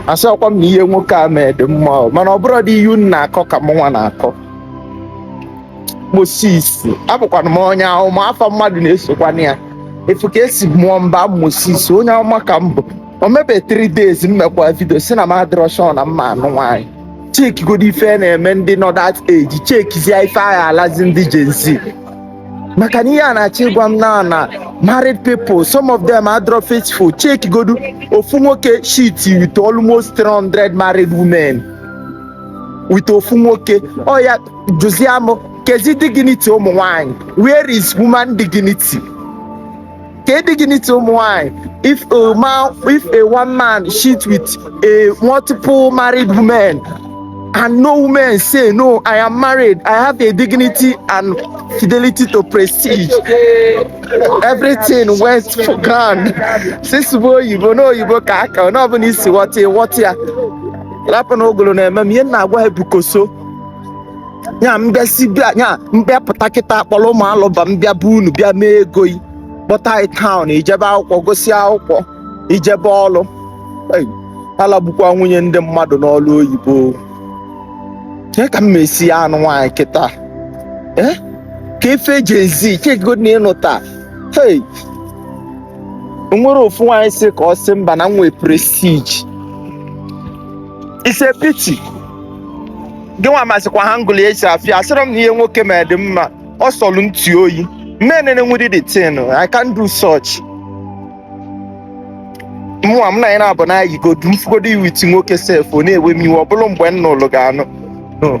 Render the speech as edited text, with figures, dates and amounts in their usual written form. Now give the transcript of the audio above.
Asịkwa m na ihe nwoke a mee dị mma o, mana ọ bụrụ dị ihe unu na-akọ ka mụnwa na-akọ. Moses, abụkwana m onye ahụma, afọ mmadụ na-esokwana ya efu ka esi mụọ mba. Moses, onye ahụma ka m bụ. O mebe 3 days m mekwa video si na m adịrọ sure na mma anụ nwaanyị. Chekigodo ife na-eme ndị nọ that age, chekizie ife agha alazi ndị Gen Z, maka na ihe a na-achọ ịgwa m na married people, some of them adịrọ faithful. Chekigodu ofu nwoke cheat with almost 300 married women, with ofu nwoke. Ọ ya jụzie m, kezi dignity ụmụ nwanyị? Where is woman dignity? Ke dignity ụmụ nwanyị? If a man, if a one man cheat with a multiple married women and no woman say, "No, I am married, I have a dignity and fidelity to prestige," everything went for ground. Sisi bụ oyibo na oyibo ka aka onye ọbụla isi ghọta, ịghọta ya. Rapụ na ogolo na-eme m ihe m na-agwa ha bukoso nya mbịa si bịa nya mbịa pụta kịta, akpọrọ ụmụ alụba m bịa bụ unu bịa mee ego yi kpọta anyị town, ijebe akwụkwọ, gosi akwụkwọ, ijebe ọlụ. Ei, alagbukwa nwunye ndị mmadụ n'ọlụ oyibo. Kee ka m ma esi ya anụ nwaanyị kịta? Eh, ka efe Gen Z chekgo na ịnụta. Hey, nwere ofu nwaanyị sị ka ọ sị mba na m nwee prestige. It's a pity. Gị nwa masịkwa ha ngụlụ esi afịa. Asịrọ m na ihe nwoke ma dị mma, ọ sọlụ ntị oyi mmenene nwere the thing. I can't do such. Mụnwa m na ya na-abụ na ayigodu mfugodo iwiti nwoke sef, ọ na-ewe m iwe. Ọ bụrụ mgbe m nụlụ ga-anụ. No.